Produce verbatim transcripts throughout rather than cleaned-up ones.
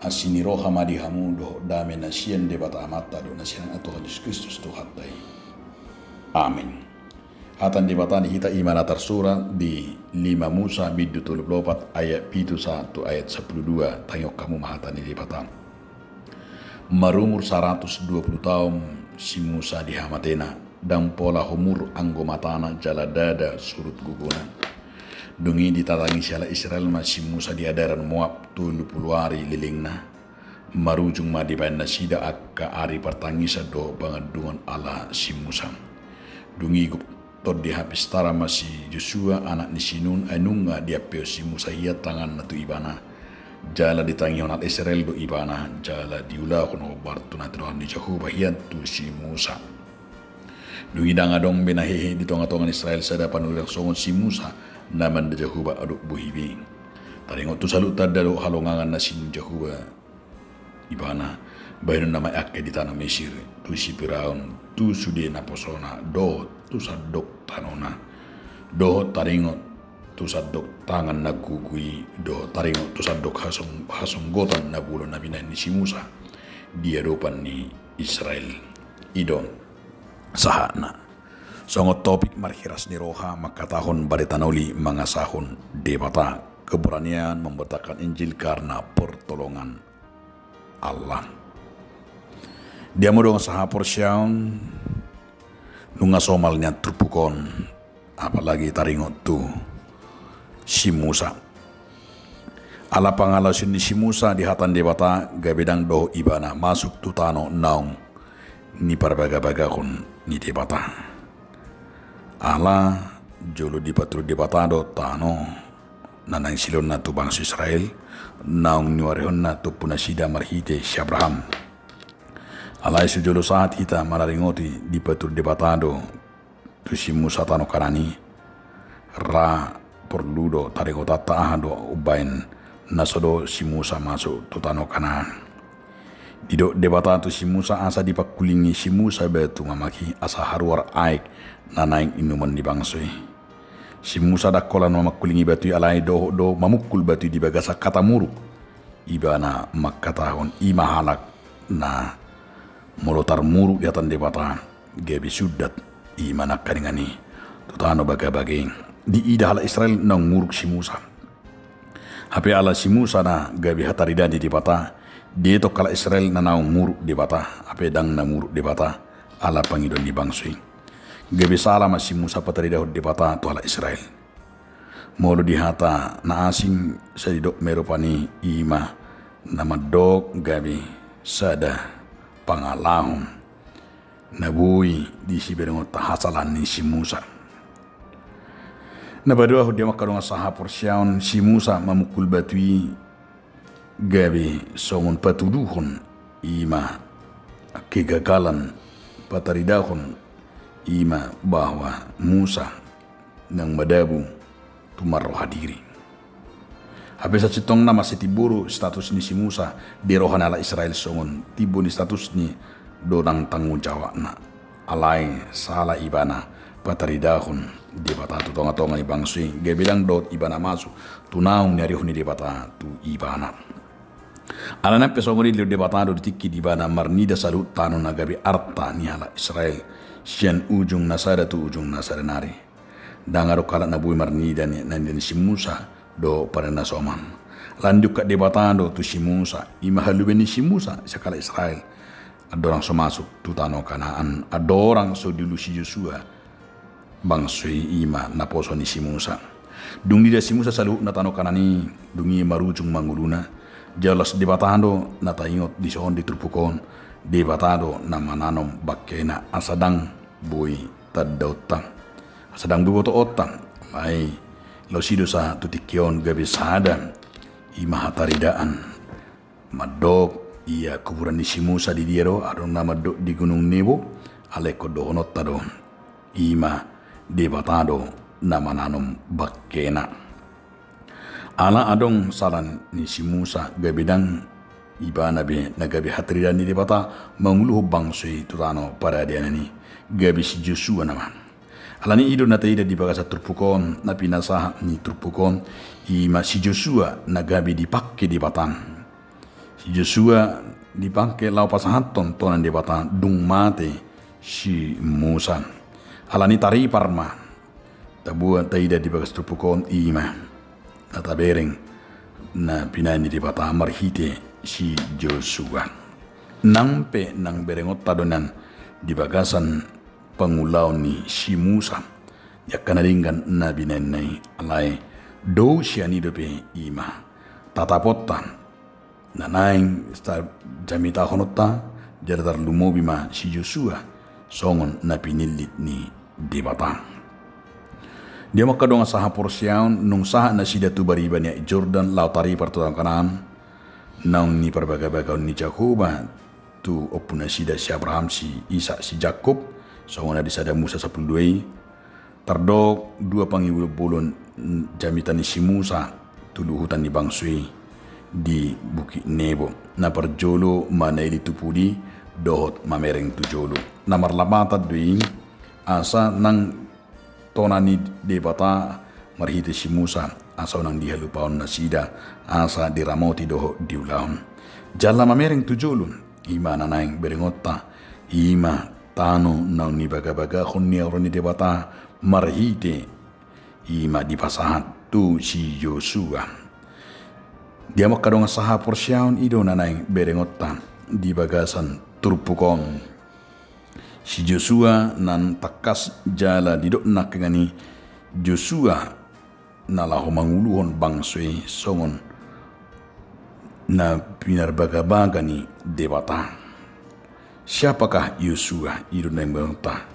Asi ni roha ma di hamu dohot dame na sian Debata Amanta dohot na sian Anakna Tuhan Jesus Kristus Tuhanta i. Amin. Hata ni Debata di hita i ma na tarsurat di lima Musa bindu tolu pulu opat ayat pitu sahat tu ayat sampulu dua. Taringot hamu ma hata ni Debata. Marumur saratus dua pulu taon si Musa di hamatena, ndang pola homur anggo matana jala ndada surut gogona. Dung i ditatangisi halak Israel ma si Musa di adaran Moab tolu pulu ari lelengna. Marujung ma dibaen nasida angka ari partangisan dohot pangandungan ala si Musa. Dung i gok tondi hapistaran ma si Josua anak ni si Nun, ai nunga diampeon si Musa hian tanganna tu ibana. Jala ditangihon halak Israel do ibana, jala diulahon hombar tu na tinodohon ni Jahowa hian tu si Musa. Dung i ndang adong be na hehe di tongatonga ni Israel sada panurirang songon si Musa, na manda Jahowa adop bohi be. Taringot tu saluhut tanda dohot halongangan na sinuan Jahowa ibana, bahenonna ma i angka di tano Mesir, tu si Firaun, tu sude naposona, dohot tu sandok tanona. Dohot taringot tu sandok tangan na gogo i, dohot taringot tu sandok hasong-, hasonggotan na bolon na binahen ni si Musa di adopan ni Israel. I do sahatna. Songon topik marhiras ni roha mangkatahon barita na uli mangasahon Debata, keberanian memberitakan Injil karena pertolongan Allah. Di hamu dongan sahaporseaon, nunga somal nian turpuk on, apalagi taringot tu si Musa. Ala pangalaosion ni si Musa di hata ni Debata, gabe ndang dohot ibana masuk tu tano naung niparbagabagahon ni Debata. Ala jolo dipatudu Debata do tano na naeng silehonna tu bangso Israel, naung niuarehonna tu ompunasida marhite si Abraham. Alai so jolo sahat hita manaringoti dipatudu Debata do tu si Musa tano Kanaan i, ra porlu do taringotanta aha do umbahen na so dohot si Musa masuk tu tano Kanaan. Didok Debata tu si Musa asa dipangkulingi si Musa batu mamak i asa haruar aek na naeng inumon ni bangso i. Si Musa ndang holan ma mangkulingi batu i, alai dohot do mamungkul batu i di bagasan hata muruk. Ibana mangkatahon i ma halak na molo tarmuruk di hata ni Debata gabe sundat i ma nangkaningan i tu tano bagabaga i. Diida halak Israel naung muruk si Musa. Hape ala si Musa na gabe hataridaan ni Debata, dietong halak Israel na naung muruk Debata, hape ndang na muruk Debata ala pangidoan ni bangso i. Gabe sala ma si Musa pataridahon Debata tu halak Israel. Molo di hata na asing, sai didok ma i rupani, i ma na mandok gabe sada pangalaho na boi disiberengonta hasalahan ni si Musa. Na paduahon, di hamu angka dongan sahaporseaon, si Musa mamungkul batu i gabe songon patuduhon, i ma kegagalan pataridahon, i ma bahwa Musa naung madabu tu marroha diri. Hape sasintongna mansai timbo do status ni si Musa di roha ni halak Israel songon timbo ni status ni dongan tanggung jawabna. Alai sala ibana pataridahon Debata tu tongatonga ni bangso i, gabe ndang dohot ibana masuk tu naung niarihon ni Debata tu ibana. Alana pe songon i dilehon Debata do di tingki i ibana marnida saluhut tano na gabe arta ni halak Israel, sian ujung na sada tu ujung na sada nari. Ndang adong halak na boi marnida ni na nida ni si Musa dohot padan na somal. Alana diungkap Debata do tu si Musa, i ma halubeon ni si Musa sian halak Israel andorang so masuk tu tano Kanaan, andorang so diulu si Josua bangso i, i ma naposo ni si Musa. Dung diida si Musa saluhutna tano Kanaan i, dung i marujung ma ngoluna. Jala las Debata do na taingot dison di turpuk on, Debata do na mananom bangkena asa ndang boi tandaonta, asa ndang boi botoonta. Ai laos i do sahat tu tingki on gabe sada, i ma hataridaan. Mandok, ia kuburan ni si Musa di dia do? Adong na mandok di Gunung Nebo, alai ingkon dohononta do, i ma Debata do na mananom bangkena. Ala adong sala ni si Musa, gabe ndang ibana be na gabe hataridaan ni Debata manguluhon bangso i tu tano paradanan i, gabe si Josua nama. Alani i do na taida di bagasan turpuk on, na pinasahat ni turpuk on, i ma si Josua na gabe dipangke Debata. Si Josua dipangke laho pasahathon tona ni Debata dung mate si Musa. Alani taripar ma. Taboan taida di bagas turpuk on i ma na tabereng na pinahan ni Debata marhite si Josua. Nang pe nang berengonta do nian di bagasan pangulaon ni si Musa di angka na denggan na binahenna i, alai dou sian i dope i ma tataponta na naeng sa-, jamitahononta, jala tarlumobi ma si Josua songon na pinillit ni Debata. Di hamu angka dongan sahaporseaon, nunga sahat nasida tu bariba ni Aek Jordan laho taripar tu tano Kanaan, naung niparbagabagahon ni Jahowa tu ompunasida si Abraham, si Isak, si Jakkob, songon na di Sada Musa sampulu dua i. Tardok dua pangibolonbolon jamita ni si Musa tu luhutan ni bangso i di Bukit Nebo. Na parjolo manaili tu pudi dohot mamereng tu jolo. Na marlapatan do i asa nang tona ni Debata marhite si Musa, asa unang dihalupaon nasida, asa diramoti dohot diulahon. Jala mamereng tu jolo, i ma na naeng berengonta, i ma tano naung nibagabagahon ni adopan ni Debata marhite i ma dipasahat tu si Josua. Di hamu angka dongan sahaporseaon, i do na naeng berengonta di bagasan turpuk on. Si Josua na tangkas jala didok nangkiningan i Josua na laho manguluhon bangso i songon na pinarbagabaga ni Debata. Siapakah Josua? I do na naeng berengonta.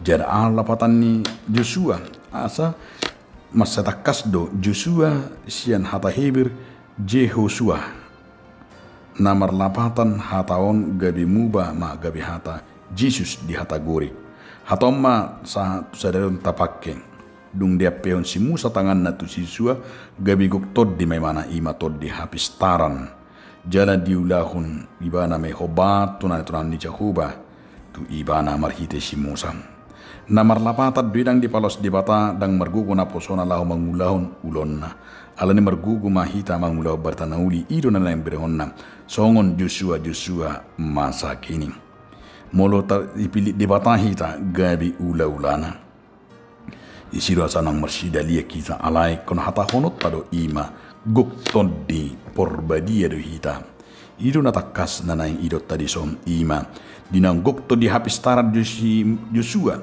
Jala aha lapatan ni Josua? Asa mansai tangkas do Josua sian hata Heber Jehosua. Na marlapatan hata on gabe muba ma gabe hata Jesus di hata Gorik. Hata on ma sa-, tu sadari on tapangke. Dung diampehon si Musa tanganna tu si Josua, gabe gok tondi ma ibana, i ma tondi hapistaran. Jala diulahon ibana ma i hombar tu na nitonan ni Jahowa tu ibana marhite si Musa. Na marlapatan do i ndang dipaloas Debata, ndang margogo naposona laho mangulahon ulaonna. Alani margogo ma hita mangulahon barita na uli, i do na naeng berengonta. Songon Josua-Josua masa kini. Molo ta-, dipillit Debata hita gabe ulaulana, disi do asa nang marsidalian hita, alai ingkon hatahononta do i ma gok tondi porbadia do hita. I do na tangkas na naeng idaonta dison, i ma di naung gok tondi hapistaran Jos-, Josua,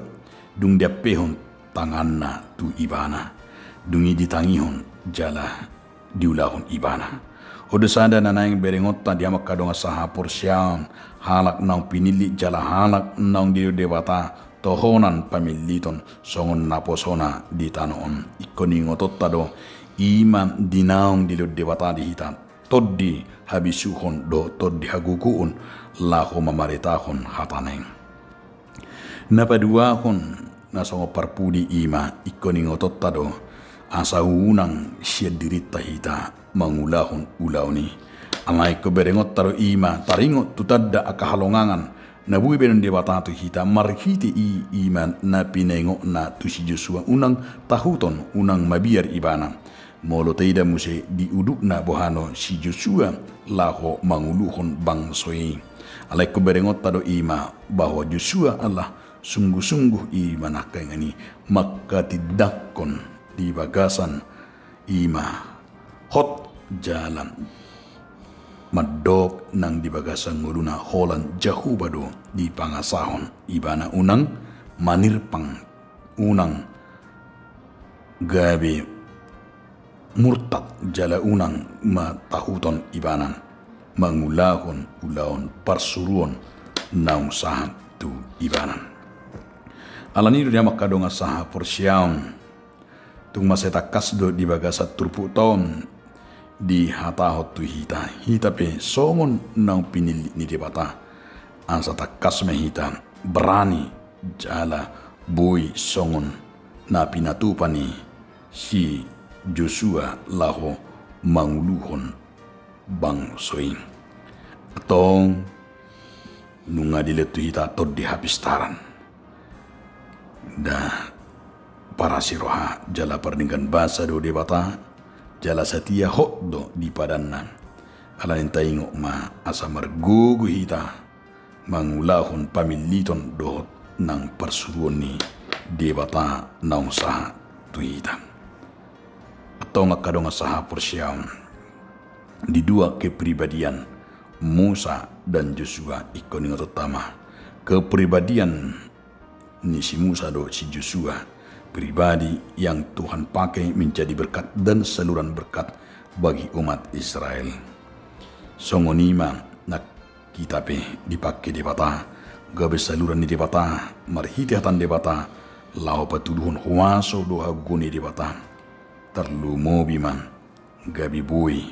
dung diampehon tanganna tu ibana, dung i ditangihon jala diulahon ibana. On do sada na naeng berengonta di hamu angka dongan sahaporseaon, halak naung pinillit jala halak naung dilehon Debata tohonan pamilliton songon naposona di tano on. Ingkon ingotonta do, i ma di naung dilehon Debata di hita tondi habisuhon dohot tondi hagogoon laho mamaritahon hatana i. Na paduahon, na songon parpudi, i ma ingkon ingotonta do asa unang sian dirinta hita mangulahon ulaon i. Alai ingkon berengonta do i ma taringot tu tanda angka halongangan na boi baenon Debata tu hita marhite i, i ma na pinaingotna tu si Josua, unang tahuton, unang mabiar ibana. Molo taida muse di udutna boha do si Josua laho manguluhon bangso i. Alai ingkon berengonta do i ma bahwa Josua adalah sungguh-sungguh i ma nangkiningan i mangkatindangkon di bagasan i ma hot jala mandok nang di bagasan ngoluna holan Jahowa do dipangasahon ibana, unang manirpang, unang gabe murtad jala unang ma tahuton ibana mangulahon ulaon parsuruon naung sahat tu ibana. Alani i do di hamu angka dongan sahaporseaon, tung mansai tangkas do di bagasan turpukta on dihatahon tu hita, hita pe songon naung pinillit ni Debata, asa tangkas ma hita berani jala boi songon na pinatupa ni si Josua laho manguluhon bangso i. Antong nunga dilehon tu hita tondi hapistaran, da parasi roha jala pardenggan basa do Debata, jala satia hot do di padanna. Alani taingot ma asa margogo hita mangulahon pamilliton dohot nang parsuruon ni Debata naung sahat tu hita. Antong angka dongan sahaporseaon, di dua kepribadian Musa dan Josua ingkon ingotonta ma kepribadian ni si Musa dohot si Josua, pribadi yang Tuhan pakai menjadi berkat dan saluran berkat bagi umat Israel. Songon i ma nang hita pe dipangke Debata gabe saluran ni Debata marhite hata ni Debata laho patuduhon huaso dohot hagogoon ni Debata. Tarlumobi ma gabe boi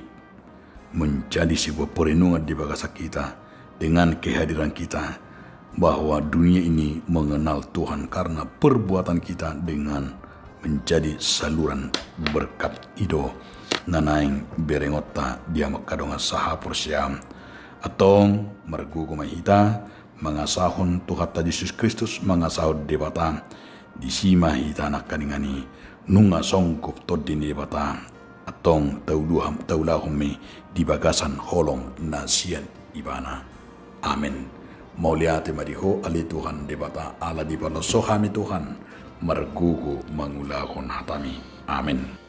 menjadi sebuah perenungan di bagasan kita dengan kehadiran kita, bahwa dunia ini mengenal Tuhan karena perbuatan kita dengan menjadi saluran berkat. I do na naeng berengonta di hamu angka dongan sahaporseaon. Antong margogo ma hita mangasahon Tuhanta Jesus Kristus, mangasahon Debata. Disi ma hita nangkaningan i nunga songgop Tondi ni Debata. Antong tauluhon, taulahon ma i di bagasan holong na sian Ibana. Amen. Mauliate ma di Ho ale Tuhan Debata, ala dipaloas Ho hami Tuhan margogo mangulahon hataMi. Amen.